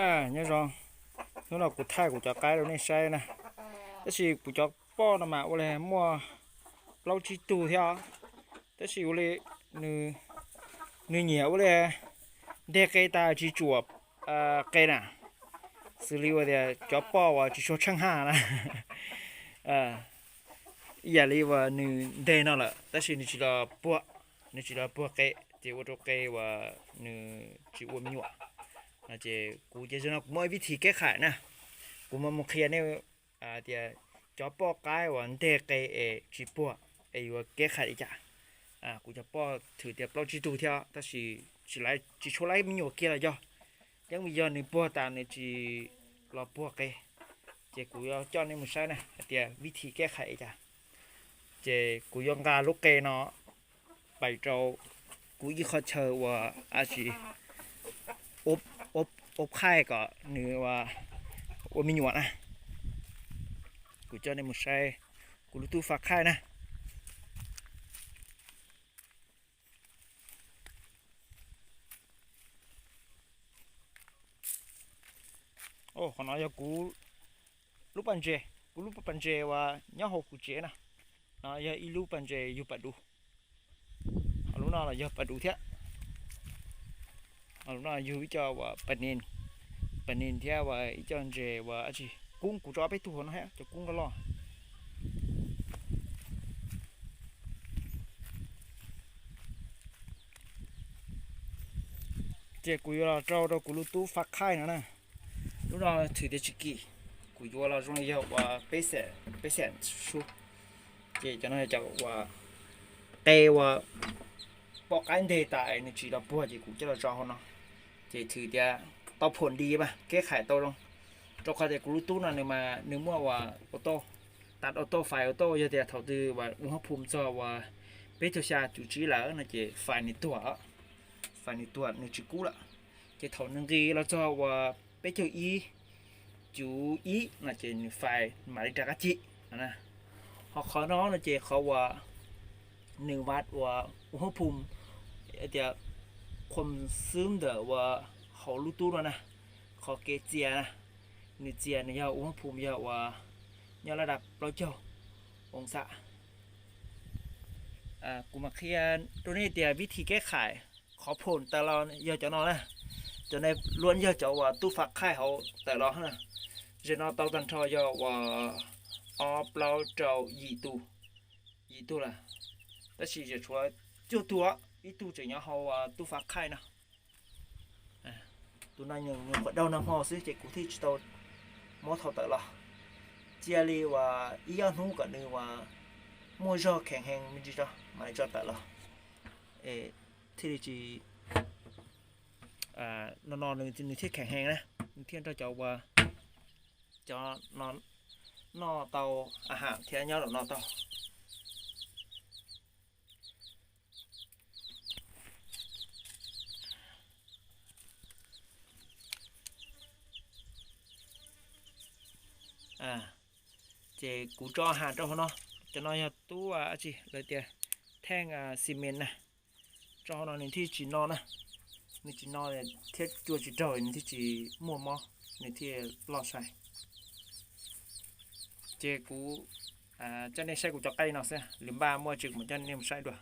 Nyob zoo, hnub no kuv thaij kuv cov qaib rau nej saib na. Tab sis kuv cov poj no mas ua li muaj plaub tsib tug thiab os. Tab sis ua li nws nyiam ua li nteg qe tas tsis tsuam qe na, xws li ua tias cov poj uas tsis tshua tsheej haj na. Ib yam li uas nws nteg no lawm tab sis nws tsis los puag, nws tsis los puag qe, ces ua rau qe uas nws tsis ua me nyuam. Ces kuv ces no kuv muaj ib vib thi keb khais na, kuv mam mus qhia nej tias cov poj qaib uas nteg qe es tsis puag es yuav keb khais li cas. Kuv cov poj thwm tias plaub tsib tug thiab tab sis tsis tshua laib me nyuam kiag los yog, yeej vim yog nws puag tas nws tsis los puag qe. Ces kuv yuav coj nej mus saib na hais tias vib thi keb khais li cas. Ces kuv yuav nqa lub qe no pais rau kuv ib qho chaw uas a tsis ub qhaij kom nws ua me nyuam na. Kuv coj nej mus saib kuv lub tub fab khaij na. Qhov no yog kuv lub pas ntses, kuv lub pas ntses uas nyob hauv kuv tsev na. No yog ib lub pas ntses yug pas dub. Ho lub no los yog pas dub thiab. Lub no yug ib co uas pas nin, pas nin thiab uas ib co ntses uas tsis kub, kuv tso ob peb tug hauv no thiab cov kub loj loj. Ces kuv yuav los rau rau kuv lub tub fab khaij no na. Lub no thwm tias tsis kim, kuv yuav los zoo li yog uas peb xees, peb xees sub. Ces cov no yog cov uas qe uas poj qaib nteg tas nws tsis los puag ces kuv coj los tso hauv no. Ces thwm tias tau phom di mas keb khais tau zoo. Rau qhov tias kuv lub tub no nws mas nws muaj uas auto, tas auto fais auto, yog tias thaum twg uas ua hoob phum txog uas peb caug xya cum tsib lawm no ces fais nws tuag, fais nws tuag nws tsis kub lawm. Ces thaum nws nqis los txog uas peb caug ib cum ib no ces nws fais mam li rov qab cim no na. Ho qhov no no ces qhov uas nws vaj uas ua hoob phum tias qhuam xwb ntawm uas hauv lub tub no na, qhov kev txias na, nws txias nws yog ua hoob phum yog uas nyob laj dab plaub caug oo xab. Kuv mam qhia rau nej tias vib thi keb khais qhov phom tawm los yog cov no na. Cov no luaj yog cov uas tub fab khaij hauv tawm los na. Zaum no tau tag nrho yog uas ob plaub rau yim tug, yim tug lawm. Tab sis zaum tshuav cuaj tug, ib tug tseem nyob hauv uas tub fab khaij no. Tus no nws qhuav daug nag hmo xwb ces kuv thiaj tsis tau muab thau tawm los. Cia li uas ib ob hnub kom nws uas muaj zog kheev heev me ntsis tso mam li tso tawm los. Thiaj li tsis, no no nws thiaj kheev heev na, nws thiaj nrog cov uas cov no noj tau a has thiab nyob zaum no tau. Ces kuv tso a has rau hauv no, cov no yog tub a tsi lawv tias theej xi men na. Tso hauv no nws thiaj tsis no na, nws tsis no thiab cua tsis raug nws thiaj tsis muaj mob, nws thiaj loj sai. Ces kuv coj nej saib kuv cov qaib no xwb, lwm npaj muaj tsis kuv mam coj nej mus saib dua.